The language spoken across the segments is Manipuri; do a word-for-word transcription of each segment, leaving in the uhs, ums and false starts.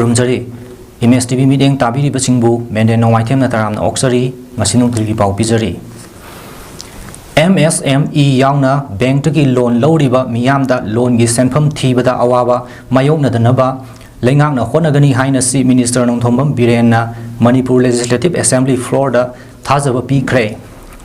ꯈꯨꯔꯨꯝꯖꯔꯤ꯫ ꯏꯃꯦꯖ ꯇꯤ ꯚꯤ ꯃꯤꯠꯌꯦꯡ ꯇꯥꯕꯤꯔꯤꯕꯁꯤꯡꯕꯨ ꯃꯦꯟꯗꯦ ꯅꯣꯡꯃꯥꯏꯊꯦꯝꯅ ꯇꯔꯥꯝꯅ ꯑꯣꯛꯆꯔꯤ꯫ ꯉꯁꯤ ꯅꯨꯡꯊꯤꯜꯒꯤ ꯄꯥꯎ ꯄꯤꯖꯔꯤ꯫ ꯑꯦꯝ ꯑꯦꯁ ꯑꯦꯝ ꯏ ꯌꯥꯎꯅ ꯕꯦꯡꯛꯇꯒꯤ ꯂꯣꯟ ꯂꯧꯔꯤꯕ ꯃꯤꯌꯥꯝꯗ ꯂꯣꯟꯒꯤ ꯁꯦꯟꯐꯝ ꯊꯤꯕꯗ ꯑꯋꯥꯕ ꯃꯥꯌꯣꯛꯅꯗꯅꯕ ꯂꯩꯉꯥꯛꯅ ꯍꯣꯠꯅꯒꯅꯤ ꯍꯥꯏꯅ ꯆꯤꯐ ꯃꯤꯅꯤꯁꯇꯔ ꯅꯣꯡꯊꯣꯝꯕꯝ ꯕꯤꯔꯦꯟꯅ ꯃꯅꯤꯄꯨꯔ ꯂꯦꯖꯤꯁꯂꯦꯇꯤꯚ ꯑꯦꯁꯦꯝꯕ꯭ꯂꯤ ꯐ꯭ꯂꯣꯔꯗ ꯊꯥꯖꯕ ꯄꯤꯈ꯭ꯔꯦ꯫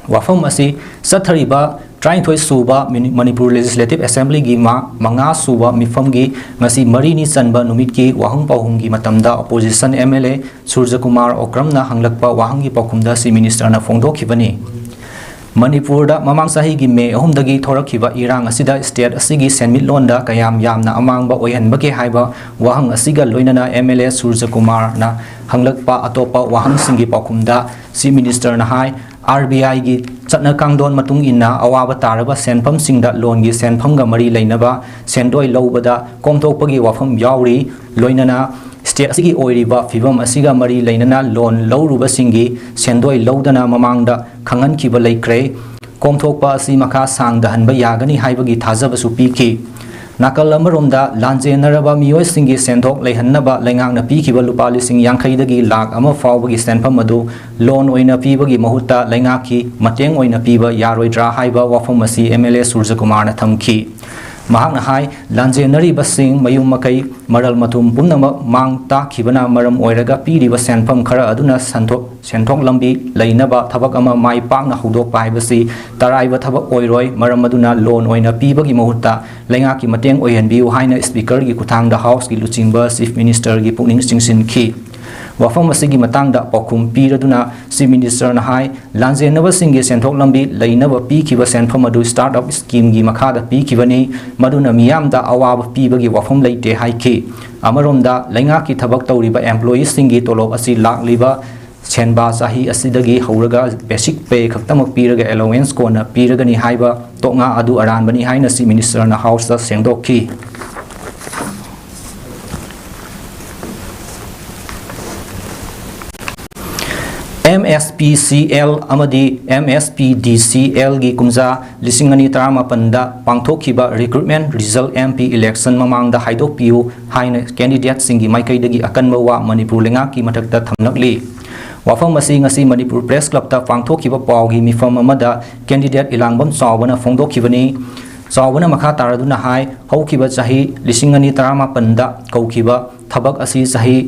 ꯋꯥꯐꯝ ꯑꯁꯤ ꯆꯠꯊꯔꯤꯕ ꯇꯔꯥꯅꯤꯊꯣꯏ ꯁꯨꯕ ꯃꯤꯅꯤ-, ꯃꯅꯤꯄꯨꯔ ꯂꯦꯖꯤꯁꯂꯦꯇꯤꯚ ꯑꯦꯁꯦꯝꯕ꯭ꯂꯤꯒꯤ ꯃꯥ-, ꯃꯉꯥ ꯁꯨꯕ ꯃꯤꯐꯝꯒꯤ ꯉꯁꯤ ꯃꯔꯤꯅꯤ ꯆꯟꯕ ꯅꯨꯃꯤꯠꯀꯤ ꯋꯥꯍꯪ ꯄꯥꯎꯍꯪꯒꯤ ꯃꯇꯝꯗ opposition M L A Surjakumar ꯑꯣꯀ꯭ꯔꯝꯅ ꯍꯪꯂꯛꯄ ꯋꯥꯍꯪꯒꯤ ꯄꯥꯎꯈꯨꯝꯗ ꯆꯤꯐ ꯃꯤꯅꯤꯁꯇꯔꯅ ꯐꯣꯡꯗꯣꯛꯈꯤꯕꯅꯤ꯫ ꯃꯅꯤꯄꯨꯔꯗ ꯃꯃꯥꯡ ꯆꯍꯤꯒꯤ ꯃꯦ ꯑꯍꯨꯝꯗꯒꯤ ꯊꯣꯔꯛꯈꯤꯕ ꯏꯔꯥꯡ ꯑꯁꯤꯗ ꯁ꯭ꯇꯦꯠ ꯑꯁꯤꯒꯤ ꯁꯦꯟꯃꯤꯠꯂꯣꯟꯗ ꯀꯌꯥꯝ ꯌꯥꯝꯅ ꯑꯃꯥꯡꯕ ꯑꯣꯏꯍꯟꯕꯒꯦ ꯍꯥꯏꯕ ꯋꯥꯍꯪ ꯑꯁꯤꯒ ꯂꯣꯏꯅꯅ ꯑꯦꯝ ꯑꯦꯜ ꯑꯦ ꯁꯨꯔꯖꯀꯨꯃꯥꯔꯅ ꯍꯪꯂꯛꯄ ꯑꯇꯣꯞꯄ ꯋꯥꯍꯪꯁꯤꯡꯒꯤ ꯄꯥꯎꯈꯨꯝꯗ ꯆꯤꯐ ꯃꯤꯅꯤꯁꯇꯔꯅ ꯍꯥꯏ, ꯑꯥꯔ ꯕꯤ ꯑꯥꯏꯒꯤ ꯆꯠꯅ ꯀꯥꯡꯂꯣꯟ ꯃꯇꯨꯡ ꯏꯟꯅ ꯑꯋꯥꯕ ꯇꯥꯔꯕ ꯁꯦꯟꯐꯝꯁꯤꯡꯗ ꯂꯣꯟꯒꯤ ꯁꯦꯟꯐꯝꯒ ꯃꯔꯤ ꯂꯩꯅꯕ ꯁꯦꯟꯗꯣꯏ ꯂꯧꯕꯗ ꯀꯣꯝꯊꯣꯛꯄꯒꯤ ꯋꯥꯐꯝ ꯌꯥꯎꯔꯤ꯫ ꯂꯣꯏꯅꯅ ꯁ꯭ꯇꯦꯠ ꯑꯁꯤꯒꯤ ꯑꯣꯏꯔꯤꯕ ꯐꯤꯕꯝ ꯑꯁꯤꯒ ꯃꯔꯤ ꯂꯩꯅꯅ ꯂꯣꯟ ꯂꯧꯔꯨꯕꯁꯤꯡꯒꯤ ꯁꯦꯟꯗꯣꯏ ꯂꯧꯗꯅ ꯃꯃꯥꯡꯗ ꯈꯪꯍꯟꯈꯤꯕ ꯂꯩꯈ꯭ꯔꯦ꯫ ꯀꯣꯝꯊꯣꯛꯄ ꯑꯁꯤ ꯃꯈꯥ ꯁꯥꯡꯗꯍꯟꯕ ꯌꯥꯒꯅꯤ ꯍꯥꯏꯕꯒꯤ ꯊꯥꯖꯕꯁꯨ ꯄꯤꯈꯤ꯫ ꯅꯥꯀꯜ ꯑꯃꯔꯣꯝꯗ, ꯂꯥꯟꯖꯦꯟꯅꯔꯕ ꯃꯤꯑꯣꯏꯁꯤꯡꯒꯤ ꯁꯦꯟꯊꯣꯛ ꯂꯩꯍꯟꯅꯕ ꯂꯩꯉꯥꯛꯅ ꯄꯤꯈꯤꯕ ꯂꯨꯄꯥ ꯂꯤꯁꯤꯡ ꯌꯥꯡꯈꯩꯗꯒꯤ ꯂꯥꯈ ꯑꯃ ꯐꯥꯎꯕꯒꯤ ꯁꯦꯟꯐꯝ ꯑꯗꯨ ꯂꯣꯟ ꯑꯣꯏꯅ ꯄꯤꯕꯒꯤ ꯃꯍꯨꯠꯇ ꯂꯩꯉꯥꯛꯀꯤ ꯃꯇꯦꯡ ꯑꯣꯏꯅ ꯄꯤꯕ ꯌꯥꯔꯣꯏꯗ꯭ꯔꯥ ꯍꯥꯏꯕ ꯋꯥꯐꯝ ꯑꯁꯤ ꯑꯦꯝ ꯑꯦꯜ ꯑꯦ ꯁꯨꯔꯖꯀꯨꯃꯥꯔꯅ ꯊꯝꯈꯤ꯫ ꯃꯍꯥꯛꯅ ꯍꯥꯏ, ꯂꯥꯟꯖꯦꯟꯅꯔꯤꯕꯁꯤꯡ ꯃꯌꯨꯝ ꯃꯀꯩ, ꯃꯔꯜ ꯃꯊꯨꯝ ꯄꯨꯝꯅꯃꯛ ꯃꯥꯡ ꯇꯥꯛꯈꯤꯕꯅ ꯃꯔꯝ ꯑꯣꯏꯔꯒ ꯄꯤꯔꯤꯕ ꯁꯦꯟꯐꯝ ꯈꯔ ꯑꯗꯨꯅ ꯁꯟꯊꯣꯛ ꯁꯦꯟꯊꯣꯛ ꯂꯝꯕꯤ ꯂꯩꯅꯕ ꯊꯕꯛ ꯑꯃ ꯃꯥꯏ ꯄꯥꯛꯅ ꯍꯧꯗꯣꯛꯄ ꯍꯥꯏꯕꯁꯤ ꯇꯔꯥꯏꯕ ꯊꯕꯛ ꯑꯣꯏꯔꯣꯏ꯫ ꯃꯔꯝ ꯑꯗꯨꯅ ꯂꯣꯟ ꯑꯣꯏꯅ ꯄꯤꯕꯒꯤ ꯃꯍꯨꯠꯇ ꯂꯩꯉꯥꯛꯀꯤ ꯃꯇꯦꯡ ꯑꯣꯏꯍꯟꯕꯤꯌꯨ ꯍꯥꯏꯅ ꯁ꯭ꯄꯤꯀꯔꯒꯤ ꯈꯨꯠꯊꯥꯡꯗ ꯍꯥꯎꯁꯀꯤ ꯂꯨꯆꯤꯡꯕ ꯆꯤꯐ ꯃꯤꯅꯤꯁꯇꯔꯒꯤ ꯄꯨꯛꯅꯤꯡ ꯆꯤꯡꯁꯤꯟꯈꯤ꯫ ꯋꯥꯐꯝ ꯑꯁꯤꯒꯤ ꯃꯇꯥꯡꯗ ꯄꯥꯎꯈꯨꯝ ꯄꯤꯔꯗꯨꯅ ꯆꯤꯐ ꯃꯤꯅꯤꯁꯇꯔꯅ ꯍꯥꯏ, ꯂꯥꯟꯖꯦꯟꯅꯕꯁꯤꯡꯒꯤ ꯁꯦꯟꯊꯣꯛ ꯂꯝꯕꯤ ꯂꯩꯅꯕ ꯄꯤꯈꯤꯕ ꯁꯦꯟꯐꯝ ꯑꯗꯨ ꯁ꯭ꯇꯥꯔꯠ ꯑꯞ ꯁ꯭ꯀꯤꯝꯒꯤ ꯃꯈꯥꯗ ꯄꯤꯈꯤꯕꯅꯤ꯫ ꯃꯗꯨꯅ ꯃꯤꯌꯥꯝꯗ ꯑꯋꯥꯕ ꯄꯤꯕꯒꯤ ꯋꯥꯐꯝ ꯂꯩꯇꯦ ꯍꯥꯏꯈꯤ꯫ ꯑꯃꯔꯣꯝꯗ, ꯂꯩꯉꯥꯛꯀꯤ ꯊꯕꯛ ꯇꯧꯔꯤꯕ ꯑꯦꯝꯄ꯭ꯂꯣꯌꯤꯁꯤꯡꯒꯤ ꯇꯣꯂꯣꯞ ꯑꯁꯤ ꯂꯥꯛꯂꯤꯕ ꯁꯦꯟꯕꯥ ꯆꯍꯤ ꯑꯁꯤꯗꯒꯤ ꯍꯧꯔꯒ ꯕꯦꯁꯤꯛ ꯄꯦ ꯈꯛꯇꯃꯛ ꯄꯤꯔꯒ ꯑꯦꯂꯣꯋꯦꯟꯁ ꯀꯣꯟꯅ ꯄꯤꯔꯒꯅꯤ ꯍꯥꯏꯕ ꯇꯣꯛꯉꯥ ꯑꯗꯨ ꯑꯔꯥꯟꯕꯅꯤ ꯍꯥꯏꯅ chief ꯃꯤꯅꯤꯁꯇꯔꯅ ꯍꯥꯎꯁꯇ ꯁꯦꯡꯗꯣꯛꯈꯤ꯫ M S P C L ꯑꯃꯗꯤ ꯑꯦꯝ ꯑꯦꯁ ꯄꯤ ꯗꯤ ꯁꯤ ꯑꯦꯜꯒꯤ ꯀꯨꯝꯖꯥ ꯂꯤꯁꯤꯡ ꯑꯅꯤ ꯇꯔꯥꯃꯥꯄꯟꯗ ꯄꯥꯡꯊꯣꯛꯈꯤꯕ recruitment result, M P election ꯃꯃꯥꯡꯗ ꯍꯥꯏꯗꯣꯛꯄꯤꯌꯨ ꯍꯥꯏꯅ candidateꯁꯤꯡꯒꯤ ꯃꯥꯏꯀꯩꯗꯒꯤ ꯑꯀꯟꯕ ꯋꯥ ꯃꯅꯤꯄꯨꯔ ꯂꯩꯉꯥꯛꯀꯤ ꯃꯊꯛꯇ ꯊꯝꯂꯛꯂꯤ꯫ ꯋꯥꯐꯝ ꯑꯁꯤ ꯉꯁꯤ ꯃꯅꯤꯄꯨꯔ Press Clubꯇ ꯄꯥꯡꯊꯣꯛꯈꯤꯕ ꯄꯥꯎꯒꯤ ꯃꯤꯐꯝ ꯑꯃꯗ candidate ꯏꯂꯥꯡꯕꯝ ꯆꯥꯎꯕꯅ ꯐꯣꯡꯗꯣꯛꯈꯤꯕꯅꯤ꯫ ꯆꯥꯎꯕꯅ ꯃꯈꯥ ꯇꯥꯔꯗꯨꯅ ꯍꯥꯏ, ꯍꯧꯈꯤꯕ ꯆꯍꯤ ꯂꯤꯁꯤꯡ ꯑꯅꯤ ꯇꯔꯥꯃꯥꯄꯟꯗ ꯀꯧꯈꯤꯕ ꯊꯕꯛ ꯑꯁꯤ ꯆꯍꯤ,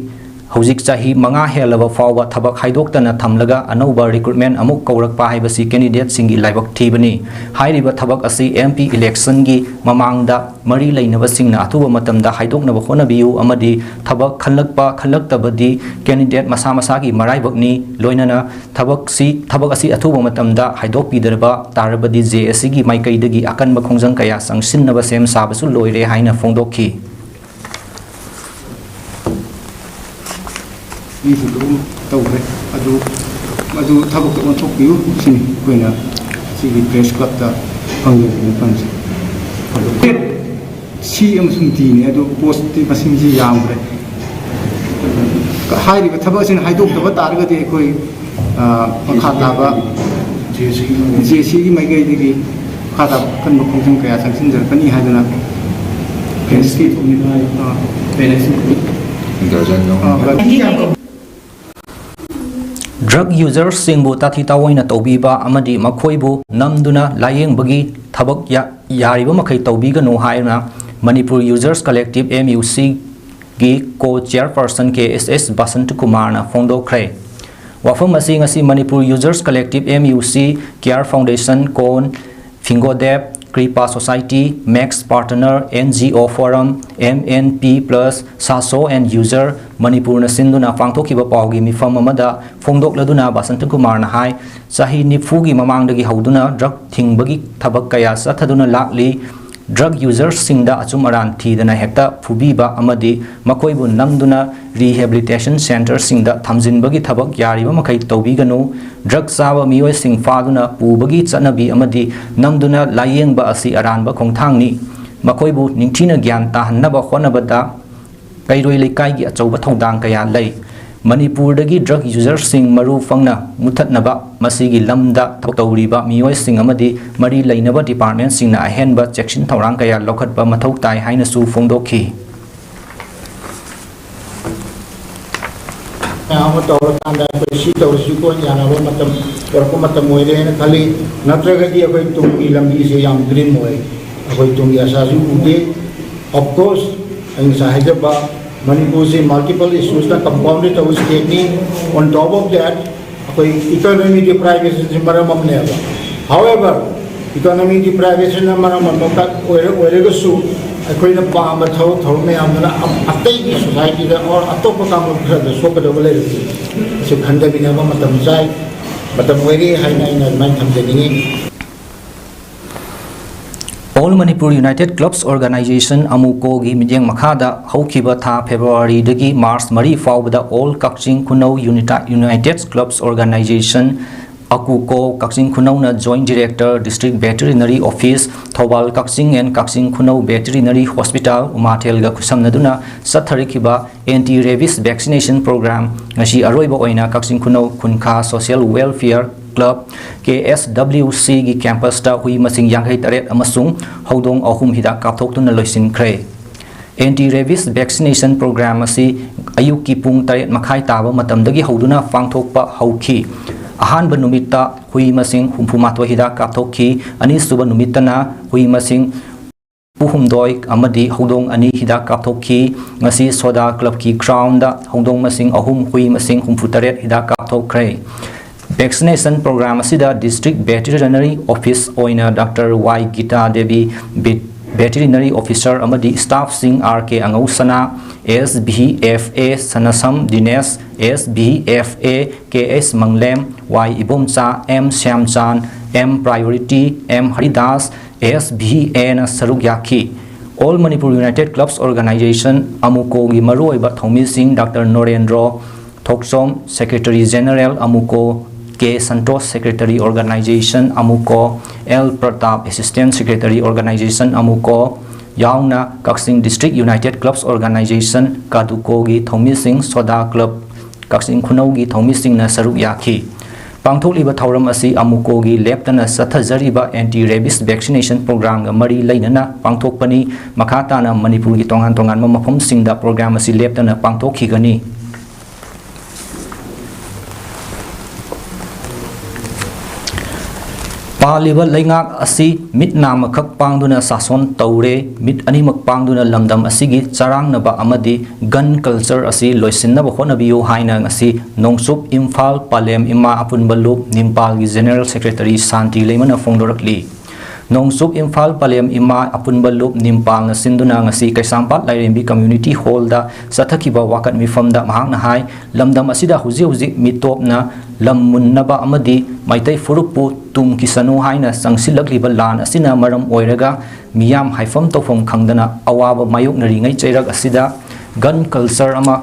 ꯍꯧꯖꯤꯛ ꯆꯍꯤ ꯃꯉꯥ ꯍꯦꯜꯂꯕ ꯐꯥꯎꯕ ꯊꯕꯛ ꯍꯥꯏꯗꯣꯛꯇꯅ ꯊꯝꯂꯒ ꯑꯅꯧꯕ recruitment ꯑꯃꯨꯛ ꯀꯧꯔꯛꯄ ꯍꯥꯏꯕꯁꯤ candidateꯁꯤꯡꯒꯤ ꯂꯥꯏꯕꯛ ꯊꯤꯕꯅꯤ꯫ ꯍꯥꯏꯔꯤꯕ ꯊꯕꯛ ꯑꯁꯤ M P electionꯒꯤ ꯃꯃꯥꯡꯗ ꯃꯔꯤ ꯂꯩꯅꯕꯁꯤꯡꯅ ꯑꯊꯨꯕ ꯃꯇꯝꯗ ꯍꯥꯏꯗꯣꯛꯅꯕ ꯍꯣꯠꯅꯕꯤꯌꯨ ꯑꯃꯗꯤ ꯊꯕꯛ ꯈꯜꯂꯛꯄ ꯈꯜꯂꯛꯇꯕꯗꯤ candidate ꯃꯁꯥ ꯃꯁꯥꯒꯤ ꯃꯔꯥꯏꯕꯛꯅꯤ꯫ ꯂꯣꯏꯅꯅ ꯊꯕꯛꯁꯤ, ꯊꯕꯛ ꯑꯁꯤ ꯑꯊꯨꯕ ꯃꯇꯝꯗ ꯍꯥꯏꯗꯣꯛꯄꯤꯗ꯭ꯔꯕ ꯇꯥꯔꯕꯗꯤ J A Cꯒꯤ ꯃꯥꯏꯀꯩꯗꯒꯤ ꯑꯀꯟꯕ ꯈꯣꯡꯖꯪ ꯀꯌꯥ ꯆꯪꯁꯤꯟꯅꯕ ꯁꯦꯝ ꯁꯥꯕꯁꯨ ꯂꯣꯏꯔꯦ ꯍꯥꯏꯅ ꯐꯣꯡꯗꯣꯛꯈꯤ꯫ ꯃꯤꯁꯨ ꯑꯗꯨꯝ ꯇꯧꯈ꯭ꯔꯦ꯫ ꯑꯗꯨ, ꯑꯗꯨ ꯊꯕꯛꯇ ꯑꯣꯟꯊꯣꯛꯄꯤꯌꯨ ꯁꯤꯅꯤ ꯑꯩꯈꯣꯏꯅ ꯁꯤꯒꯤ Press Clubꯇ ꯐꯪꯖꯔꯤꯕ ꯃꯐꯝꯁꯦ꯫ ꯑꯗꯨ ꯁꯤ ꯑꯃꯁꯨꯡ Dꯅꯦ, ꯑꯗꯨ postꯇꯤ ꯃꯁꯤꯡꯁꯤ ꯌꯥꯝꯈ꯭ꯔꯦ꯫ ꯍꯥꯏꯔꯤꯕ ꯊꯕꯛ ꯑꯁꯤꯅ ꯍꯥꯏꯗꯣꯛꯇꯕ ꯇꯥꯔꯒꯗꯤ ꯑꯩꯈꯣꯏ, ꯑ, ꯃꯈꯥ ꯇꯥꯕ J A Cꯒꯤ ꯃꯥꯏꯀꯩꯗꯒꯤ ꯃꯈꯥ ꯇꯥꯕ ꯑꯀꯟꯕ ꯈꯣꯡꯖꯪ ꯀꯌꯥ ꯆꯪꯁꯤꯟꯖꯔꯛꯀꯅꯤ ꯍꯥꯏꯗꯅ Pressꯀꯤ ꯑ, Darjan ꯌꯥꯎꯅ꯫ ꯑ, Drug usersꯁꯤꯡꯕꯨ ꯇꯥꯊꯤ ꯇꯥꯑꯣꯏꯅ ꯇꯧꯕꯤꯕ ꯑꯃꯗꯤ ꯃꯈꯣꯏꯕꯨ ꯅꯝꯗꯨꯅ ꯂꯥꯌꯦꯡꯕꯒꯤ ꯊꯕꯛ ꯌꯥ-, ꯌꯥꯔꯤꯕ ꯃꯈꯩ ꯇꯧꯕꯤꯒꯅꯨ ꯍꯥꯏꯅ Manipur Users Collective, M U C, ꯒꯤ co-chairperson K S S Basanta ꯀꯨꯃꯥꯔꯅ ꯐꯣꯡꯗꯣꯛꯈ꯭ꯔꯦ꯫ ꯋꯥꯐꯝ ꯑꯁꯤ ꯉꯁꯤ Manipur Users Collective, M U C, Care Foundation, ꯀꯣꯟ, ꯐꯤꯡꯒꯣꯗꯦꯞ, ꯀ꯭ꯔꯤꯄꯥ Society, Max Partner, N G O Forum, M N P plus, ꯁꯥꯁꯣ and User ꯃꯅꯤꯄꯨꯔꯅ ꯁꯤꯟꯗꯨꯅ ꯄꯥꯡꯊꯣꯛꯈꯤꯕ ꯄꯥꯎꯒꯤ ꯃꯤꯐꯝ ꯑꯃꯗ ꯐꯣꯡꯗꯣꯛꯂꯗꯨꯅ ꯕꯁꯟꯇ ꯀꯨꯃꯥꯔꯅ ꯍꯥꯏ, ꯆꯍꯤ ꯅꯤꯐꯨꯒꯤ ꯃꯃꯥꯡꯗꯒꯤ ꯍꯧꯗꯨꯅ drug ꯊꯤꯡꯕꯒꯤ ꯊꯕꯛ ꯀꯌꯥ ꯆꯠꯊꯗꯨꯅ ꯂꯥꯛꯂꯤ꯫ Drug usersꯁꯤꯡꯗ ꯑꯆꯨꯝ ꯑꯔꯥꯟ ꯊꯤꯗꯅ ꯍꯦꯛꯇ ꯐꯨꯕꯤꯕ ꯑꯃꯗꯤ ꯃꯈꯣꯏꯕꯨ ꯅꯝꯗꯨꯅ rehabilitation centreꯁꯤꯡꯗ ꯊꯝꯖꯤꯟꯕꯒꯤ ꯊꯕꯛ ꯌꯥꯔꯤꯕ ꯃꯈꯩ ꯇꯧꯕꯤꯒꯅꯨ꯫ Drug ꯆꯥꯕ ꯃꯤꯑꯣꯏꯁꯤꯡ ꯐꯥꯗꯨꯅ ꯄꯨꯕꯒꯤ ꯆꯠꯅꯕꯤ ꯑꯃꯗꯤ ꯅꯝꯗꯨꯅ ꯂꯥꯌꯦꯡꯕ ꯑꯁꯤ ꯑꯔꯥꯟꯕ ꯈꯣꯡꯊꯥꯡꯅꯤ꯫ ꯃꯈꯣꯏꯕꯨ ꯅꯤꯡꯊꯤꯅ ꯒ꯭ꯌꯥꯟ ꯇꯥꯍꯟꯅꯕ ꯍꯣꯠꯅꯕꯗ ꯀꯩꯔꯣꯏ ꯂꯩꯀꯥꯏꯒꯤ ꯑꯆꯧꯕ ꯊꯧꯗꯥꯡ ꯀꯌꯥ ꯂꯩ꯫ ꯃꯅꯤꯄꯨꯔꯗꯒꯤ drug userꯁꯤꯡ ꯃꯔꯨ ꯐꯪꯅ ꯃꯨꯊꯠꯅꯕ ꯃꯁꯤꯒꯤ ꯂꯝꯗ ꯊꯕꯛ ꯇꯧꯔꯤꯕ ꯃꯤꯑꯣꯏꯁꯤꯡ ꯑꯃꯗꯤ ꯃꯔꯤ ꯂꯩꯅꯕ departmentꯁꯤꯡꯅ ꯑꯍꯦꯟꯕ ꯆꯦꯛꯁꯤꯟ ꯊꯧꯔꯥꯡ ꯀꯌꯥ ꯂꯧꯈꯠꯄ ꯃꯊꯧ ꯇꯥꯏ ꯍꯥꯏꯅꯁꯨ ꯐꯣꯡꯗꯣꯛꯈꯤ꯫ ꯃꯌꯥꯝ ꯑꯃ ꯇꯧꯔꯀꯥꯟꯗ ꯑꯩꯈꯣꯏ ꯁꯤ ꯇꯧꯔꯁꯤꯀꯣ ꯌꯥꯅꯕ ꯃꯇꯝ ꯌꯧꯔꯛꯄ ꯃꯇꯝ ꯑꯣꯏꯔꯦ ꯍꯥꯏꯅ ꯈꯜꯂꯤ꯫ ꯅꯠꯇ꯭ꯔꯒꯗꯤ ꯑꯩꯈꯣꯏ ꯇꯨꯡꯒꯤ ꯂꯝꯕꯤꯁꯦ ꯌꯥꯝ grim ꯑꯣꯏ꯫ ꯑꯩꯈꯣꯏ ꯇꯨꯡꯒꯤ ꯑꯁꯥꯁꯨ ꯎꯗꯦ꯫ Of course, ꯑꯩ ꯉꯁꯥꯏ ꯍꯥꯏꯖꯕ ꯃꯅꯤꯄꯨꯔꯁꯤ multiple issuesꯅ compounded ꯇꯧꯕ stateꯅꯤ꯫ On top of that, ꯑꯩꯈꯣꯏ economy deprivationꯁꯤ ꯃꯔꯝ ꯑꯃꯅꯦꯕ꯫ However, economy deprivationꯅ ꯃꯔꯝ ꯑꯃꯈꯛ ꯑꯣꯏꯔ-, ꯑꯣꯏꯔꯒꯁꯨ ꯑꯩꯈꯣꯏꯅ ꯄꯥꯝꯕ ꯊꯕꯛ ꯊꯧꯔꯝ ꯃꯌꯥꯝꯗꯨꯅ ꯑ-, ꯑꯇꯩꯒꯤ societyꯗ or ꯑꯇꯣꯞꯄ ꯀꯥꯡꯂꯨꯞ ꯈꯔꯗ ꯁꯣꯛꯀꯗꯕ ꯂꯩꯔꯁꯨ ꯃꯁꯤ ꯈꯟꯊꯃꯤꯟꯅꯕ ꯃꯇꯝ ꯆꯥꯏ, ꯃꯇꯝ ꯑꯣꯏꯔꯦ ꯍꯥꯏꯅ ꯑꯩꯅ ꯑꯗꯨꯃꯥꯏꯅ ꯊꯝꯖꯅꯤꯡꯉꯤ꯫ All Manipur United Clubs Organisation, AMUCOꯒꯤ ꯃꯤꯠꯌꯦꯡ ꯃꯈꯥꯗ ꯍꯧꯈꯤꯕ ꯊꯥ Februaryꯗꯒꯤ March ꯃꯔꯤ ꯐꯥꯎꯕꯗ All Kakching Khunouh Unita-, United Clubs Organisation, AKUCO, Kakching Khunouhꯅ Joint Director, District Veterinary Office, Thoubal Kakching and Kakching Khunouh Veterinary Hospital, ꯎꯃꯥꯊꯦꯜꯒ ꯈꯨꯠꯁꯝꯅꯗꯨꯅ ꯆꯠꯊꯔꯛꯈꯤꯕ anti rabies vaccination program ꯉꯁꯤ ꯑꯔꯣꯏꯕ ꯑꯣꯏꯅ ꯀꯛꯆꯤꯡ ꯈꯨꯅꯧ ꯈꯨꯟꯈꯥ Social Welfare Club, KSWCꯒꯤ campusꯇ ꯍꯨꯏ ꯃꯁꯤꯡ ꯌꯥꯡꯈꯩ ꯇꯔꯦꯠ ꯑꯃꯁꯨꯡ ꯍꯧꯗꯣꯡ ꯑꯍꯨꯝ ꯍꯤꯗꯥꯛ ꯀꯥꯞꯊꯣꯛꯇꯨꯅ ꯂꯣꯏꯁꯤꯟꯈ꯭ꯔꯦ꯫ Anti rabies vaccination program ꯑꯁꯤ ꯑꯌꯨꯛꯀꯤ ꯄꯨꯡ ꯇꯔꯦꯠ ꯃꯈꯥꯏ ꯇꯥꯕ ꯃꯇꯝꯗꯒꯤ ꯍꯧꯗꯨꯅ ꯄꯥꯡꯊꯣꯛꯄ ꯍꯧꯈꯤ꯫ ꯑꯍꯥꯟꯕ ꯅꯨꯃꯤꯠꯇ ꯍꯨꯏ ꯃꯁꯤꯡ ꯍꯨꯝꯐꯨ ꯃꯥꯊꯣꯏ ꯍꯤꯗꯥꯛ ꯀꯥꯞꯊꯣꯛꯈꯤ꯫ ꯑꯅꯤꯁꯨꯕ ꯅꯨꯃꯤꯠꯇꯅ ꯍꯨꯏ ꯃꯁꯤꯡ ꯍꯨꯝꯐꯨ ꯍꯨꯝꯗꯣꯏ ꯑꯃꯗꯤ ꯍꯧꯗꯣꯡ ꯑꯅꯤ ꯍꯤꯗꯥꯛ ꯀꯥꯞꯊꯣꯛꯈꯤ꯫ ꯉꯁꯤ ꯁꯣꯗꯥ clubꯀꯤ groundꯗ ꯍꯧꯗꯣꯡ ꯃꯁꯤꯡ ꯑꯍꯨꯝ, ꯍꯨꯏ ꯃꯁꯤꯡ ꯍꯨꯝꯐꯨ ꯇꯔꯦꯠ ꯍꯤꯗꯥꯛ ꯀꯥꯞꯊꯣꯛꯈ꯭ꯔꯦ꯫ Vaccination program ꯑꯁꯤꯗ District Veterinary Office ꯑꯣꯏꯅ Doctor ꯋꯥꯏ ꯒꯤꯇꯥ ꯗꯦꯕꯤ, ꯚꯦ-, Veterinary Officer ꯑꯃꯗꯤ staffꯁꯤꯡ R K Angousana, S V F A Sanasam Dinesh, S V F A K S Manglem, Y Ibomcha, M Shyamchand, M ꯄ꯭ꯔꯥꯏꯌꯣꯔꯤꯇꯤ, ꯑꯦꯝ ꯍꯔꯤꯗꯥꯁ, ꯑꯦꯁ ꯚꯤ ꯑꯦꯅ ꯁꯔꯨꯛ ꯌꯥꯈꯤ꯫ All Manipur United Clubs Organisation, AMUCOꯒꯤ ꯃꯔꯨꯑꯣꯏꯕ ꯊꯧꯃꯤꯁꯤꯡ Doctor Norendro Thokchom, Secretary General, AMUCO, K Santosh, Secretary Organisation, AMUCO, L Pratap, Assistant Secretary Organisation, AMUCO, ꯌꯥꯎꯅ ꯀꯛꯆꯤꯡ District United Clubs Organisation, ꯀꯥꯗꯨꯀꯣꯒꯤ ꯊꯧꯃꯤꯁꯤꯡ, ꯁꯣꯗꯥ club, ꯀꯛꯆꯤꯡ ꯈꯨꯅꯧꯒꯤ ꯊꯧꯃꯤꯁꯤꯡꯅ ꯁꯔꯨꯛ ꯌꯥꯈꯤ꯫ ꯄꯥꯡꯊꯣꯛꯂꯤꯕ ꯊꯧꯔꯝ ꯑꯁꯤ ꯑꯃꯨꯀꯣꯒꯤ ꯂꯦꯞꯇꯅ ꯆꯠꯊꯖꯔꯤꯕ anti rabies vaccination programꯒ ꯃꯔꯤ ꯂꯩꯅꯅ ꯄꯥꯡꯊꯣꯛꯄꯅꯤ꯫ ꯃꯈꯥ ꯇꯥꯅ ꯃꯅꯤꯄꯨꯔꯒꯤ ꯇꯣꯉꯥꯟ ꯇꯣꯉꯥꯟꯕ ꯃꯐꯝꯁꯤꯡꯗ program ꯑꯁꯤ ꯂꯦꯞꯇꯅ ꯄꯥꯡꯊꯣꯛꯈꯤꯒꯅꯤ꯫ ꯄꯥꯜꯂꯤꯕ ꯂꯩꯉꯥꯛ ꯑꯁꯤ ꯃꯤꯠ ꯅꯥꯃꯈꯛ ꯄꯥꯡꯗꯨꯅ ꯁꯥꯁꯣꯟ ꯇꯧꯔꯦ, ꯃꯤꯠ ꯑꯅꯤꯃꯛ ꯄꯥꯡꯗꯨꯅ ꯂꯝꯗꯝ ꯑꯁꯤꯒꯤ ꯆꯔꯥꯡꯅꯕ ꯑꯃꯗꯤ gun culture ꯑꯁꯤ ꯂꯣꯏꯁꯤꯟꯅꯕ ꯍꯣꯠꯅꯕꯤꯌꯨ ꯍꯥꯏꯅ ꯉꯁꯤ ꯅꯣꯡꯆꯨꯞ ꯏꯝꯐꯥꯜ ꯄꯂꯦꯝ ꯏꯃꯥ ꯑꯄꯨꯟꯕ ꯂꯨꯞ ꯅꯤꯝꯄꯥꯜꯒꯤ General Secretary ꯁꯥꯟꯇꯤ ꯂꯩꯃꯅ ꯐꯣꯡꯗꯣꯔꯛꯂꯤ꯫ ꯅꯣꯡꯆꯨꯞ ꯏꯝꯐꯥꯜ ꯄꯂꯦꯝ ꯏꯃꯥ ꯑꯄꯨꯟꯕ ꯂꯨꯞ ꯅꯤꯝꯄꯥꯜꯅ ꯁꯤꯟꯗꯨꯅ ꯉꯁꯤ ꯀꯩꯁꯥꯝꯄꯥꯠ ꯂꯥꯏꯔꯦꯝꯕꯤ Community Hallꯗ ꯆꯠꯊꯈꯤꯕ ꯋꯥꯀꯠ ꯃꯤꯐꯝꯗ ꯃꯍꯥꯛꯅ ꯍꯥꯏ, ꯂꯝꯗꯝ ꯑꯁꯤꯗ ꯍꯧꯖꯤꯛ ꯍꯧꯖꯤꯛ ꯃꯤꯇꯣꯞꯅ ꯂꯝ ꯃꯨꯟꯅꯕ ꯑꯃꯗꯤ ꯃꯩꯇꯩ ꯐꯨꯔꯨꯞꯄꯨ ꯇꯨꯝꯈꯤꯁꯅꯨ ꯍꯥꯏꯅ ꯆꯪꯁꯤꯜꯂꯛꯂꯤꯕ ꯂꯥꯟ ꯑꯁꯤꯅ ꯃꯔꯝ ꯑꯣꯏꯔꯒ ꯃꯤꯌꯥꯝ ꯍꯥꯏꯐꯝ ꯇꯧꯐꯝ ꯈꯪꯗꯅ ꯑꯋꯥꯕ ꯃꯥꯌꯣꯛꯅꯔꯤꯉꯩ ꯆꯩꯔꯛ ꯑꯁꯤꯗ gun culture ꯑꯃ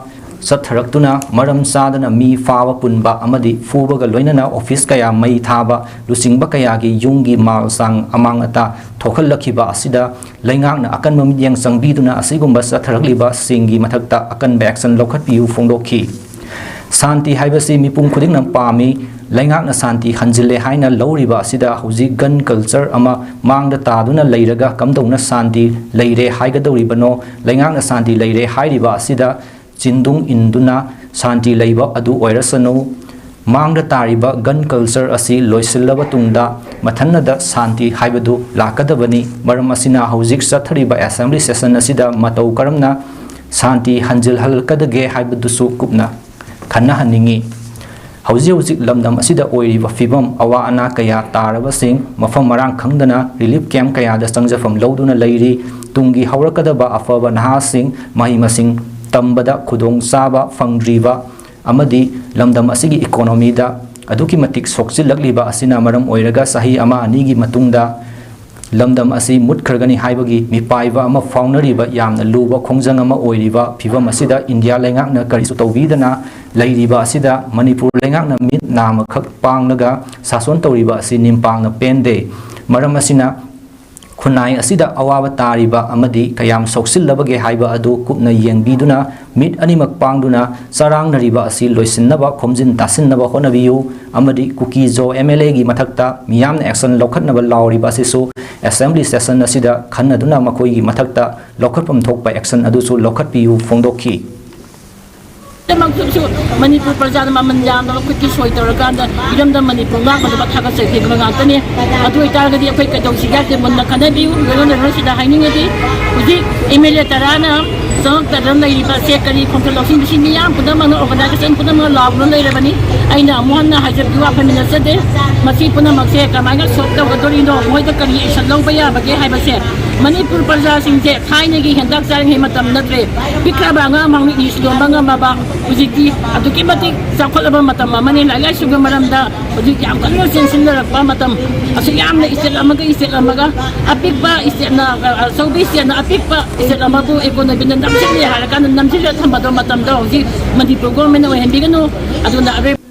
ꯆꯠꯊꯔꯛꯇꯨꯅ ꯃꯔꯝ ꯆꯥꯗꯅ ꯃꯤ ꯐꯥꯕ ꯄꯨꯟꯕ ꯑꯃꯗꯤ ꯐꯨꯕꯒ ꯂꯣꯏꯅꯅ office ꯀꯌꯥ ꯃꯩ ꯊꯥꯕ, ꯂꯨꯆꯤꯡꯕ ꯀꯌꯥꯒꯤ ꯌꯨꯝꯒꯤ ꯃꯥꯜ ꯁꯥꯡ ꯑꯃꯥꯡ ꯑꯇꯥ ꯊꯣꯛꯍꯜꯂꯛꯈꯤꯕ ꯑꯁꯤꯗ ꯂꯩꯉꯥꯛꯅ ꯑꯀꯟꯕ ꯃꯤꯠꯌꯦꯡ ꯆꯪꯕꯤꯗꯨꯅ ꯑꯁꯤꯒꯨꯝꯕ ꯆꯠꯊꯔꯛꯂꯤꯕꯁꯤꯡꯒꯤ ꯃꯊꯛꯇ ꯑꯀꯟꯕ action ꯂꯧꯈꯠꯄꯤꯌꯨ ꯐꯣꯡꯗꯣꯛꯈꯤ꯫ ꯁꯥꯟꯇꯤ ꯍꯥꯏꯕꯁꯤ ꯃꯤꯄꯨꯝ ꯈꯨꯗꯤꯡꯅ ꯄꯥꯝꯃꯤ꯫ ꯂꯩꯉꯥꯛꯅ ꯁꯥꯟꯇꯤ ꯍꯟꯖꯤꯜꯂꯦ ꯍꯥꯏꯅ ꯂꯧꯔꯤꯕ ꯑꯁꯤꯗ ꯍꯧꯖꯤꯛ gun culture ꯑꯃ ꯃꯥꯡꯗ ꯇꯥꯗꯨꯅ ꯂꯩꯔꯒ ꯀꯝꯗꯧꯅ ꯁꯥꯟꯇꯤ ꯂꯩꯔꯦ ꯍꯥꯏꯒꯗꯧꯔꯤꯕꯅꯣ? ꯂꯩꯉꯥꯛꯅ ꯁꯥꯟꯇꯤ ꯂꯩꯔꯦ ꯍꯥꯏꯔꯤꯕ ꯑꯁꯤꯗ ꯆꯤꯟꯗꯨꯡ ꯏꯟꯗꯨꯅ ꯁꯥꯟꯇꯤ ꯂꯩꯕ ꯑꯗꯨ ꯑꯣꯏꯔꯁꯅꯨ꯫ ꯃꯥꯡꯗ ꯇꯥꯔꯤꯕ gun culture ꯑꯁꯤ ꯂꯣꯏꯁꯤꯜꯂꯕ ꯇꯨꯡꯗ ꯃꯊꯟꯅꯗ ꯁꯥꯟꯇꯤ ꯍꯥꯏꯕꯗꯨ ꯂꯥꯛꯀꯗꯕꯅꯤ꯫ ꯃꯔꯝ ꯑꯁꯤꯅ ꯍꯧꯖꯤꯛ ꯆꯠꯊꯔꯤꯕ assembly session ꯑꯁꯤꯗ ꯃꯇꯧ ꯀꯔꯝꯅ ꯁꯥꯟꯇꯤ ꯍꯟꯖꯤꯜꯍꯜꯂꯛꯀꯗꯒꯦ ꯍꯥꯏꯕꯗꯨꯁꯨ ꯀꯨꯞꯅ ꯈꯟꯅꯍꯟꯅꯤꯡꯏ꯫ ꯍꯧꯖꯤꯛ ꯍꯧꯖꯤꯛ ꯂꯝꯗꯝ ꯑꯁꯤꯗ ꯑꯣꯏꯔꯤꯕ ꯐꯤꯕꯝ, ꯑꯋꯥ ꯑꯅꯥ ꯀꯌꯥ ꯇꯥꯔꯕꯁꯤꯡ ꯃꯐꯝ ꯃꯔꯥꯡ ꯈꯪꯗꯅ relief camp ꯀꯌꯥꯗ ꯆꯪꯖꯐꯝ ꯂꯧꯗꯨꯅ ꯂꯩꯔꯤ꯫ ꯇꯨꯡꯒꯤ ꯍꯧꯔꯛꯀꯗꯕ ꯑꯐꯕ ꯅꯍꯥꯁꯤꯡ ꯃꯍꯩ ꯃꯁꯤꯡ ꯇꯝꯕꯗ ꯈꯨꯗꯣꯡꯆꯥꯕ ꯐꯪꯗ꯭ꯔꯤꯕ ꯑꯃꯗꯤ ꯂꯝꯗꯝ ꯑꯁꯤꯒꯤ economyꯗ ꯑꯗꯨꯛꯀꯤ ꯃꯇꯤꯛ ꯁꯣꯛꯆꯤꯜꯂꯛꯂꯤꯕ ꯑꯁꯤꯅ ꯃꯔꯝ ꯑꯣꯏꯔꯒ ꯆꯍꯤ ꯑꯃ ꯑꯅꯤꯒꯤ ꯃꯇꯨꯡꯗ ꯂꯝꯗꯝ ꯑꯁꯤ ꯃꯨꯠꯈ꯭ꯔꯒꯅꯤ ꯍꯥꯏꯕꯒꯤ ꯃꯤꯄꯥꯏꯕ ꯑꯃ ꯐꯥꯎꯅꯔꯤꯕ ꯌꯥꯝꯅ ꯂꯨꯕ ꯈꯣꯡꯖꯪ ꯑꯃ ꯑꯣꯏꯔꯤꯕ ꯐꯤꯕꯝ ꯑꯁꯤꯗ ꯏꯟꯗꯤꯌꯥ ꯂꯩꯉꯥꯛꯅ ꯀꯔꯤꯁꯨ ꯇꯧꯕꯤꯗꯅ ꯂꯩꯔꯤꯕ ꯑꯁꯤꯗ ꯃꯅꯤꯄꯨꯔ ꯂꯩꯉꯥꯛꯅ ꯃꯤꯠ ꯅꯥꯃꯈꯛ ꯄꯥꯡꯂꯒ ꯁꯥꯁꯣꯟ ꯇꯧꯔꯤꯕ ꯑꯁꯤ ꯅꯤꯡꯄꯥꯡꯅ ꯄꯦꯟꯗꯦ꯫ ꯃꯔꯝ ꯑꯁꯤꯅ ꯈꯨꯟꯅꯥꯏ ꯑꯁꯤꯗ ꯑꯋꯥꯕ ꯇꯥꯔꯤꯕ ꯑꯃꯗꯤ ꯀꯌꯥꯝ ꯁꯣꯛꯆꯤꯜꯂꯕꯒꯦ ꯍꯥꯏꯕ ꯑꯗꯨ ꯀꯨꯞꯅ ꯌꯦꯡꯕꯤꯗꯨꯅ, ꯃꯤꯠ ꯑꯅꯤꯃꯛ ꯄꯥꯡꯗꯨꯅ ꯆꯔꯥꯡꯅꯔꯤꯕ ꯑꯁꯤ ꯂꯣꯏꯁꯤꯟꯅꯕ, ꯈꯣꯝꯖꯤꯟ ꯇꯥꯁꯤꯟꯅꯕ ꯍꯣꯠꯅꯕꯤꯌꯨ ꯑꯃꯗꯤ ꯀꯨꯀꯤ-ꯖꯣ MLAꯒꯤ ꯃꯊꯛꯇ ꯃꯤꯌꯥꯝꯅ action ꯂꯧꯈꯠꯅꯕ ꯂꯥꯎꯔꯤꯕ ꯑꯁꯤꯁꯨ assembly session ꯑꯁꯤꯗ ꯈꯟꯅꯗꯨꯅ ꯃꯈꯣꯏꯒꯤ ꯃꯊꯛꯇ ꯂꯧꯈꯠꯐꯝ ꯊꯣꯛꯄ action ꯑꯗꯨꯁꯨ ꯂꯧꯈꯠꯄꯤꯌꯨ ꯐꯣꯡꯗꯣꯛꯈꯤ꯫ ꯗꯃꯛꯇꯁꯨ ꯃꯅꯤꯄꯨꯔ ꯄ꯭ꯔꯖꯥꯅ ꯃꯃꯜ ꯌꯥꯝꯅ ꯈꯨꯠꯀꯤ ꯁꯣꯏ ꯇꯧꯔꯀꯥꯟꯗ ꯏꯔꯝꯗꯝ ꯃꯅꯤꯄꯨꯔ ꯉꯥꯛꯅꯅꯕ ꯊꯥꯒꯠꯆꯔꯤ ꯈꯤꯕ ꯉꯥꯛꯇꯅꯤ꯫ ꯑꯗꯨ ꯑꯣꯏꯇꯥꯔꯒꯗꯤ ꯑꯩꯈꯣꯏ ꯀꯩꯗꯧꯁꯤꯒꯦ ꯍꯥꯏꯕꯁꯦ ꯃꯨꯟꯅ ꯈꯟꯅꯕꯤꯌꯨ꯫ ꯂꯣꯏꯅ ꯂꯣꯏꯅꯁꯤꯗ ꯍꯥꯏꯅꯤꯡꯉꯗꯤ, ꯍꯧꯖꯤꯛ MLA ꯇꯔꯥꯅ ꯆꯪꯉꯛꯇꯗꯅ ꯂꯩꯔꯤꯕ ꯆꯦꯛ ꯀꯔꯤ ꯈꯣꯡꯖꯦꯜ ꯂꯧꯁꯤꯡ ꯃꯁꯤ ꯃꯤꯌꯥꯝ ꯄꯨꯝꯅꯃꯛꯅ, organization ꯄꯨꯝꯅꯃꯛꯅ ꯂꯥꯎꯗꯨꯅ ꯂꯩꯔꯕꯅꯤ꯫ ꯑꯩꯅ ꯑꯃꯨꯛ ꯍꯟꯅ ꯍꯥꯏꯖꯕꯗꯤ ꯋꯥ ꯐꯝꯃꯤꯟꯅꯖꯗꯦ꯫ ꯃꯁꯤ ꯄꯨꯝꯅꯃꯛꯁꯦ ꯀꯃꯥꯏꯅ solve ꯇꯧꯒꯗꯧꯔꯤꯅꯣ, ꯃꯣꯏꯗ ꯀꯔꯤ action ꯂꯧꯕ ꯌꯥꯕꯒꯦ ꯍꯥꯏꯕꯁꯦ ꯃꯅꯤꯄꯨꯔ ꯄ꯭ꯔꯖꯥꯁꯤꯡꯁꯦ ꯊꯥꯏꯅꯒꯤ ꯍꯦꯟꯇꯥꯛ ꯆꯥꯔꯤꯉꯩ ꯃꯇꯝ ꯅꯠꯇ꯭ꯔꯦ꯫ ꯄꯤꯛꯈ꯭ꯔꯕ ꯑꯉꯥꯡ ꯃꯃꯤꯠ ꯅꯤ ꯁꯤꯗꯣꯟꯕ ꯉꯝꯃꯕ, ꯍꯧꯖꯤꯛꯇꯤ ꯑꯗꯨꯛꯀꯤ ꯃꯇꯤꯛ ꯆꯥꯎꯈꯠꯂꯕ ꯃꯇꯝ ꯑꯃꯅꯤ꯫ ꯂꯥꯏꯔꯤꯛ ꯂꯥꯏꯁꯨꯒꯤ ꯃꯔꯝꯗ ꯍꯧꯖꯤꯛ ꯌꯥꯝ ꯀꯟꯅ ꯆꯦꯟꯁꯤꯟꯅꯔꯛꯄ ꯃꯇꯝ, ꯑꯁꯨꯛ ꯌꯥꯝꯅ ꯏꯆꯦꯜ ꯑꯃꯒ ꯏꯆꯦꯜ ꯑꯃꯒ, ꯑꯄꯤꯛꯄ ꯏꯆꯦꯜꯅ, ꯑꯆꯧꯕ ꯏꯆꯦꯜꯅ ꯑꯄꯤꯛꯄ ꯏꯆꯦꯜ ꯑꯃꯕꯨ economyꯅ ꯅꯝꯁꯤꯜꯂꯦ ꯍꯥꯏꯔꯀꯥꯟꯗ ꯅꯝꯁꯤꯜꯂ ꯊꯝꯕꯗꯣ ꯃꯇꯝꯗꯣ ꯍꯧꯖꯤꯛ ꯃꯅꯤꯄꯨꯔ governmentꯅ ꯑꯣꯏꯍꯟꯕꯤꯒꯅꯨ꯫ ꯑꯗꯨꯅ ꯑꯔꯣꯏꯕ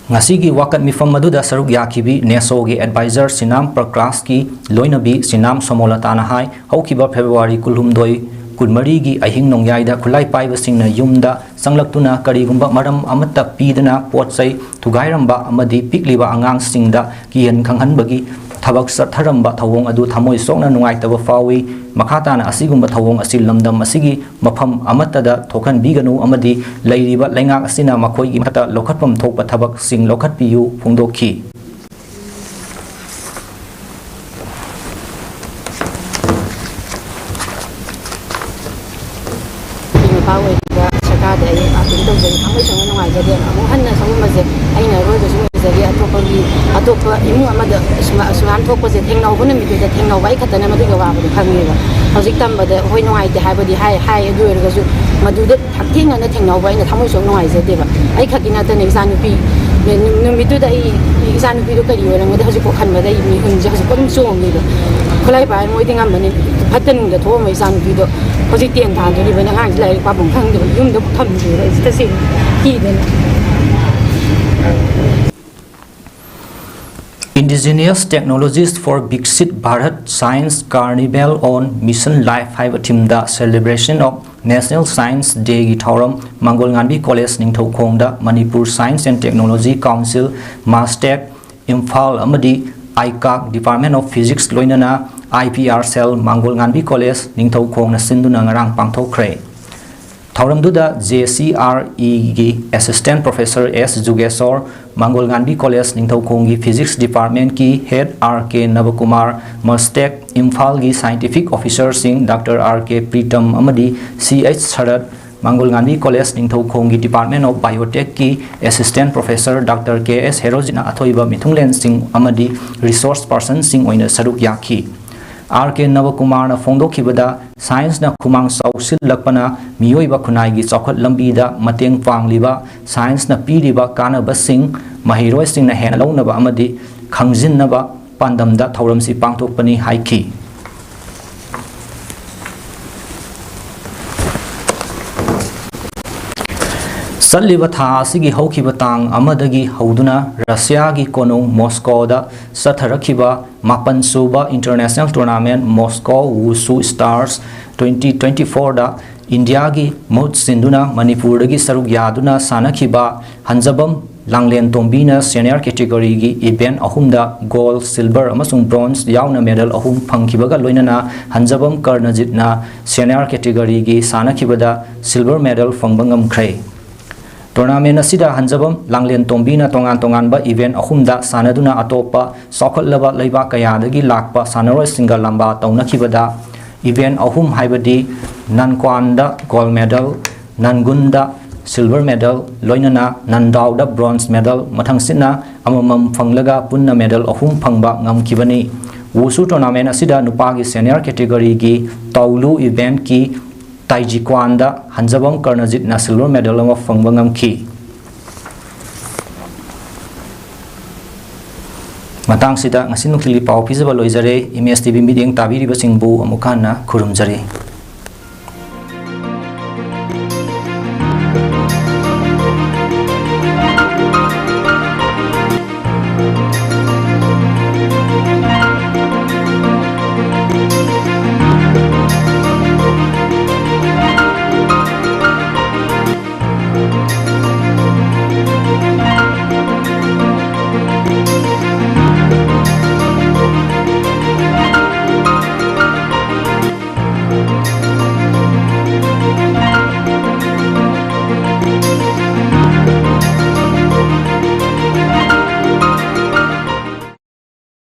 ꯉꯁꯤꯒꯤ ꯋꯥꯀꯠ ꯃꯤꯐꯝ ꯑꯗꯨꯗ ꯁꯔꯨꯛ ꯌꯥꯈꯤꯕꯤ NESOꯒꯤ advisor ꯁꯤꯅꯥꯝ ꯄ꯭ꯔꯀꯥꯁꯀꯤ ꯂꯣꯏꯅꯕꯤ ꯁꯤꯅꯥꯝ ꯁꯣꯃꯣꯂꯇꯥꯅ ꯍꯥꯏ, ꯍꯧꯈꯤꯕ February ꯀꯨꯟꯍꯨꯝꯗꯣꯏ, ꯀꯨꯟꯃꯔꯤꯒꯤ ꯑꯍꯤꯡ ꯅꯣꯡꯌꯥꯏꯗ ꯈꯨꯠꯂꯥꯏ ꯄꯥꯏꯕꯁꯤꯡꯅ ꯌꯨꯝꯗ ꯆꯪꯂꯛꯇꯨꯅ ꯀꯔꯤꯒꯨꯝꯕ ꯃꯔꯝ ꯑꯃꯠꯇ ꯄꯤꯗꯅ ꯄꯣꯠ ꯆꯩ ꯊꯨꯒꯥꯏꯔꯝꯕ ꯑꯃꯗꯤ ꯄꯤꯛꯂꯤꯕ ꯑꯉꯥꯡꯁꯤꯡꯗ ꯀꯤꯍꯟ ꯈꯪꯍꯟꯕꯒꯤ ꯊꯕꯛ ꯆꯠꯊꯔꯝꯕ ꯊꯧꯑꯣꯡ ꯑꯗꯨ ꯊꯃꯣꯏ ꯁꯣꯛꯅ ꯅꯨꯡꯉꯥꯏꯇꯕ ꯐꯥꯎꯏ꯫ ꯃꯈꯥ ꯇꯥꯅ ꯑꯁꯤꯒꯨꯝꯕ ꯊꯧꯑꯣꯡ ꯑꯁꯤ ꯂꯝꯗꯝ ꯑꯁꯤꯒꯤ ꯃꯐꯝ ꯑꯃꯠꯇꯗ ꯊꯣꯛꯍꯟꯕꯤꯒꯅꯨ ꯑꯃꯗꯤ ꯂꯩꯔꯤꯕ ꯂꯩꯉꯥꯛ ꯑꯁꯤꯅ ꯃꯈꯣꯏꯒꯤ ꯃꯊꯛꯇ ꯂꯧꯈꯠꯐꯝ ꯊꯣꯛꯄ ꯊꯕꯛꯁꯤꯡ ꯂꯧꯈꯠꯄꯤꯌꯨ ꯐꯣꯡꯗꯣꯛꯈꯤ꯫ ꯅꯨꯄꯥ ꯑꯣꯏꯔꯤꯕ ꯁꯔꯀꯥꯔꯗ ꯑꯩ appeal ꯇꯧꯖꯔꯤ꯫ ꯊꯃꯣꯏ ꯁꯦꯡꯅ ꯅꯨꯡꯉꯥꯏꯖꯗꯦ꯫ ꯑꯃꯨꯛ ꯍꯟꯅ ꯁꯤꯒꯨꯝꯕꯁꯦ ꯑꯩꯅ ꯑꯔꯣꯏꯕꯁꯨ ꯑꯣꯏꯖꯔꯤ꯫ ꯑꯇꯣꯞꯄꯒꯤ, ꯑꯇꯣꯞꯄ ꯏꯃꯨꯡ ꯑꯃꯗ ꯁꯨꯃꯥꯏ-, ꯁꯨꯃꯥꯏꯅ ꯊꯣꯛꯄꯁꯦ ꯊꯦꯡꯅꯍꯧꯕ ꯅꯨꯃꯤꯠꯇꯨꯗ ꯊꯦꯡꯅꯍꯧꯕ ꯑꯩ ꯈꯛꯇꯅ ꯃꯗꯨꯒꯤ ꯑꯋꯥꯕꯗꯣ ꯈꯪꯉꯦꯕ꯫ ꯍꯧꯖꯤꯛ ꯇꯝꯕꯗ ꯍꯣꯏ ꯅꯨꯡꯉꯥꯏꯇꯦ ꯍꯥꯏꯕꯗꯤ ꯍꯥꯏ, ꯍꯥꯏ, ꯑꯗꯨ ꯑꯣꯏꯔꯒꯁꯨ ꯃꯗꯨꯗ ꯍꯛꯊꯦꯡꯅꯅ ꯊꯦꯡꯅꯍꯧꯕ ꯑꯩꯅ ꯊꯃꯣꯏ ꯁꯣꯛ ꯅꯨꯡꯉꯥꯏꯖꯗꯦꯕ꯫ ꯑꯩ ꯈꯛꯀꯤ ꯅꯠꯇꯅ ꯏꯆꯥꯅꯨꯄꯤ, ꯅꯨ-, ꯅꯨꯃꯤꯠꯇꯨꯗ ꯑꯩ ꯏꯆꯥꯅꯨꯄꯤꯗꯣ ꯀꯔꯤ ꯑꯣꯏꯔꯝꯒꯗꯤ ꯍꯧꯖꯤꯛꯐꯥꯎ ꯈꯟꯕꯗ ꯑꯩ ꯃꯤꯍꯨꯟꯁꯦ ꯍꯧꯖꯤꯛꯐꯥꯎ ꯑꯗꯨꯝ ꯆꯣꯡꯉꯤꯕ꯫ ꯈꯨꯠꯂꯥꯏ ꯄꯥꯏꯔ ꯃꯣꯏꯗꯤ ꯉꯝꯕꯅꯤ, ꯐꯠꯇ ꯅꯨꯡꯗ ꯊꯣꯛꯑꯝꯕ ꯏꯆꯥꯅꯨꯄꯤꯗꯣ ꯍꯧꯖꯤꯛ ten ꯊꯥꯗꯣꯔꯤꯕꯅꯤ, ꯑꯉꯥꯡꯁꯤ ꯂꯥꯏꯔꯤꯛ ꯄꯥꯐꯝ ꯈꯪꯗꯕ, ꯌꯨꯝꯗ ꯊꯝꯗ꯭ꯔꯤꯕ ꯑꯩꯁꯦ ꯇꯁꯦꯡꯅ ꯀꯤꯗꯅ꯫ Indigenous Technologies for Viksit Bharat Science Carnival on Mission Life ꯍꯥꯏꯕ theme the Celebration of National Science Day ꯒꯤ ꯊꯧꯔꯝ ꯃꯪꯒꯣꯜ ꯉꯥꯟꯕꯤ ꯀꯣꯂꯦꯖ ꯅꯤꯡꯊꯧꯈꯣꯡꯗ Manipur Science and Technology Council, MASTEC, Imphal ꯑꯃꯗꯤ ꯑꯥꯏꯀꯥꯛ, Department of Physics ꯂꯣꯏꯅꯅ I P R cell, ꯃꯪꯒꯣꯜ ꯉꯥꯟꯕꯤ ꯀꯣꯂꯦꯖ ꯅꯤꯡꯊꯧꯈꯣꯡꯅ ꯁꯤꯟꯗꯨꯅ ꯉꯔꯥꯡ ꯄꯥꯡꯊꯣꯛꯈ꯭ꯔꯦ꯫ ꯊꯧꯔꯝꯗꯨꯗ J C R E ꯒꯤ Assistant Professor S ꯖꯨꯒꯦꯁꯣꯔ, ꯃꯪꯒꯣꯜ ꯉꯥꯟꯕꯤ ꯀꯣꯂꯦꯖ ꯅꯤꯡꯊꯧꯈꯣꯡꯒꯤ Physics Department ꯀꯤ Head R K ꯅꯕꯀꯨꯃꯥꯔ, ꯃꯥꯁꯇꯦꯛ ꯏꯝꯐꯥꯜꯒꯤ Scientific Officer ꯁꯤꯡ Doctor R K ꯄ꯭ꯔꯤꯇꯝ ꯑꯃꯗꯤ C H ꯁꯔꯠ, ꯃꯪꯒꯣꯜ Nganbi college ꯅꯤꯡꯊꯧꯈꯣꯡꯒꯤ Department of Biotech ꯀꯤ Assistant Professor Doctor K S ꯍꯦꯔꯣꯖꯤꯠꯅ ꯑꯊꯣꯏꯕ ꯃꯤꯊꯨꯡꯂꯦꯟꯁꯤꯡ ꯑꯃꯗꯤ resource person ꯁꯤꯡ ꯑꯣꯏꯅ ꯁꯔꯨꯛ ꯌꯥꯈꯤ꯫ R K ꯅꯕꯀꯨꯃꯥꯔꯅ ꯐꯣꯡꯗꯣꯛꯈꯤꯕꯗ, science ꯅ ꯈꯨꯃꯥꯡ ꯆꯥꯎꯁꯤꯜꯂꯛꯄꯅ ꯃꯤꯑꯣꯏꯕ ꯈꯨꯟꯅꯥꯏꯒꯤ ꯆꯥꯎꯈꯠ ꯂꯝꯕꯤꯗ ꯃꯇꯦꯡ ꯄꯥꯡꯂꯤꯕ, science ꯅ ꯄꯤꯔꯤꯕ ꯀꯥꯟꯅꯕꯁꯤꯡ ꯃꯍꯩꯔꯣꯏꯁꯤꯡꯅ ꯍꯦꯟꯅ ꯂꯧꯅꯕ ꯑꯃꯗꯤ ꯈꯪꯖꯤꯟꯅꯕ ꯄꯥꯟꯗꯝꯗ ꯊꯧꯔꯝꯁꯤ ꯄꯥꯡꯊꯣꯛꯄꯅꯤ ꯍꯥꯏꯈꯤ꯫ ꯆꯠꯂꯤꯕ ꯊꯥ ꯑꯁꯤꯒꯤ ꯍꯧꯈꯤꯕ ꯇꯥꯡ ꯑꯃꯗꯒꯤ ꯍꯧꯗꯨꯅ ꯔꯁꯤꯌꯥꯒꯤ ꯀꯣꯅꯨꯡ ꯃꯣꯁꯀꯣꯗ ꯆꯠꯊꯔꯛꯈꯤꯕ ꯃꯥꯄꯟ ꯁꯨꯕ International Tournament Moscow Wushu Stars twenty twenty-four ꯗ ꯏꯟꯗꯤꯌꯥꯒꯤ ꯃꯍꯨꯠ ꯁꯤꯟꯗꯨꯅ ꯃꯅꯤꯄꯨꯔꯗꯒꯤ ꯁꯔꯨꯛ ꯌꯥꯗꯨꯅ ꯁꯥꯟꯅꯈꯤꯕ ꯍꯟꯖꯕꯝ ꯂꯥꯡꯂꯦꯟ ꯇꯣꯝꯕꯤꯅ senior category ꯒꯤ event ꯑꯍꯨꯝꯗ gold, silver ꯑꯃꯁꯨꯡ bronze ꯌꯥꯎꯅ medal ꯑꯍꯨꯝ ꯐꯪꯈꯤꯕꯒ ꯂꯣꯏꯅꯅ ꯍꯟꯖꯕꯝ ꯀꯔꯅꯖꯤꯠꯅ senior category ꯒꯤ ꯁꯥꯟꯅꯈꯤꯕꯗ silver medal ꯐꯪꯕ ꯉꯝꯈ꯭ꯔꯦ꯫ Tournament ꯑꯁꯤꯗ ꯍꯟꯖꯕꯝ ꯂꯥꯡꯂꯦꯟ ꯇꯣꯝꯕꯤꯅ ꯇꯣꯉꯥꯟ ꯇꯣꯉꯥꯟꯕ event ꯑꯍꯨꯝꯗ ꯁꯥꯟꯅꯗꯨꯅ ꯑꯇꯣꯞꯄ ꯆꯥꯎꯈꯠꯂꯕ ꯂꯩꯕꯥꯛ ꯀꯌꯥꯗꯒꯤ ꯂꯥꯛꯄ ꯁꯥꯟꯅꯔꯣꯏꯁꯤꯡꯒ ꯂꯝꯕꯥ ꯇꯧꯅꯈꯤꯕꯗ event ꯑꯍꯨꯝ ꯍꯥꯏꯕꯗꯤ ꯅꯟꯀ꯭ꯋꯥꯟꯗ gold medal, ꯅꯟꯒꯨꯟꯗ silver medal, ꯂꯣꯏꯅꯅ ꯅꯟꯗꯥꯎꯗ bronze medal ꯃꯊꯪꯁꯤꯠꯅ ꯑꯃꯃꯝ ꯐꯪꯂꯒ ꯄꯨꯟꯅ medal ꯑꯍꯨꯝ ꯐꯪꯕ ꯉꯝꯈꯤꯕꯅꯤ꯫ Wushu tournament ꯑꯁꯤꯗ ꯅꯨꯄꯥꯒꯤ senior category ꯒꯤ ꯇꯧꯂꯨ event ꯀꯤ ꯇꯥꯏꯖꯤꯀ꯭ꯋꯥꯟꯗ ꯍꯟꯖꯕꯝ ꯀꯔꯅꯖꯤꯠꯅ silver medal ꯑꯃ ꯐꯪꯕ ꯉꯝꯈꯤ꯫ ꯃꯇꯥꯡꯁꯤꯗ ꯉꯁꯤ ꯅꯨꯡꯊꯤꯜꯒꯤ ꯄꯥꯎ ꯄꯤꯖꯕ ꯂꯣꯏꯖꯔꯦ꯫ M S T V ꯃꯤꯠꯌꯦꯡ ꯇꯥꯕꯤꯔꯤꯕꯁꯤꯡꯕꯨ ꯑꯃꯨꯛ ꯍꯟꯅ ꯈꯨꯔꯨꯝꯖꯔꯤ꯫